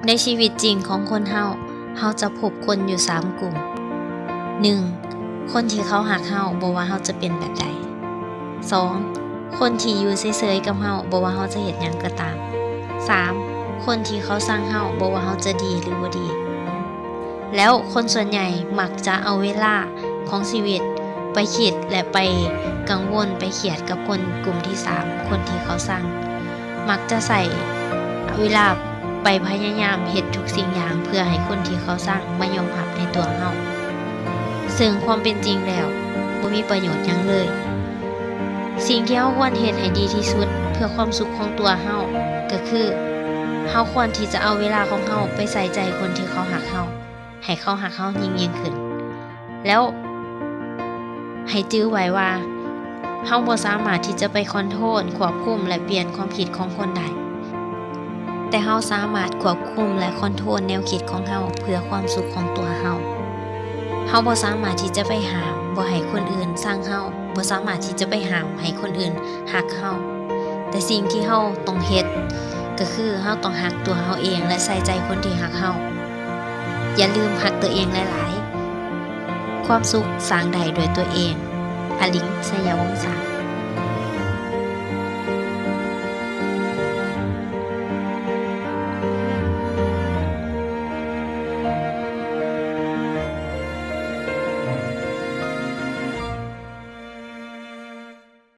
ໃນຊີວິດຈິງຂອງຄົນເຮົາ, ເຮົາຈະພົບຄົນຢູ່ສາມກຸ່ມ. ໜຶ່ງ, ຄົນທີ່ເຂົາຮັກເຮົາບໍ່ວ່າເຮົາຈະເປັນແບບໃດ. ສອງ, ຄົນທີ່ຢູ່ເສີຍໆກັບເຮົາບໍ່ວ່າເຮົາຈະເຮັດຫຍັງກໍຕາມ. ສາມ, ຄົນທີ່ເຂົາຊັງເຮົາບໍ່ວ່າເຮົາຈະດີຫຼືບໍ່ດີ. ແລ້ວຄົນສ່ວນໃຫຍ່ມັກຈະເອົາເວລາຂອງຊີວິດໄປຄິດ ແລະ ໄປກັງວົນ, ໄປຄຽດກັບຄົນກຸ່ມທີສາມ, ຄົນທີ່ເຂົາຊັງ. ມັກຈະໃຊ້ເວລາໄປພະຍາຍາມເຮັດທຸກສິ່ງຢ່າງເພື່ອໃຫ້ຄົນທີ່ເຂົາຊັງມາຍອມຮັບໃນຕົວເຮົາ, ເຊິ່ງຄວາມເປັນຈິງແລ້ວບໍ່ມີປະໂຫຍດຫຍັງເລີຍ. ສິ່ງທີ່ເຮົາຄວນເຮັດໃຫ້ດີທີ່ສຸດເພື່ອຄວາມສຸກຂອງຕົວເຮົາ ກໍຄື ເຮົາຄວນທີ່ຈະເອົາເວລາຂອງເຮົາໄປໃສ່ໃຈຄົນທີ່ເຂົາຮັກເຮົາ, ໃຫ້ເຂົາຮັກເຮົາຍິ່ງໆຂຶ້ນ. ແລ້ວໃຫ້ຈື່ໄວ້ວ່າ ເຮົາບໍ່ສາມາດທີ່ຈະໄປຄອນໂທຣນ, ຄວບຄຸມ ແລະ ປ່ຽນຄວາມຄິດຂອງຄົນໄດ້, ແຕ່ເຮົາສາມາດຄວບຄຸມ ແລະ ຄອນໂທຣນແນວຄິດຂອງເຮົາເພື່ອຄວາມສຸກຂອງຕົວເຮົາ. ເຮົາບໍ່ສາມາດທີ່ຈະໄປຫ້າມບໍ່ໃຫ້ຄົນອື່ນຊັງເຮົາ, ບໍ່ສາມາດທີ່ຈະໄປຫ້າມໃຫ້ຄົນອື່ນຮັກເຮົາ. ແຕ່ສິ່ງທີ່ເຮົາຕ້ອງເຮັດ ກໍຄືເຮົາຕ້ອງຮັກຕົວເຮົາເອງ ແລະ ໃສ່ໃຈຄົນທີ່ຮັກເຮົາ. ຢ່າລືມຮັກຕົວເອງຫຼາຍໆ. ຄວາມສຸກສ້າງໄດ້ດ້ວຍຕົວເອງ. ອາລິງ ໄຊຍະວົງສາ.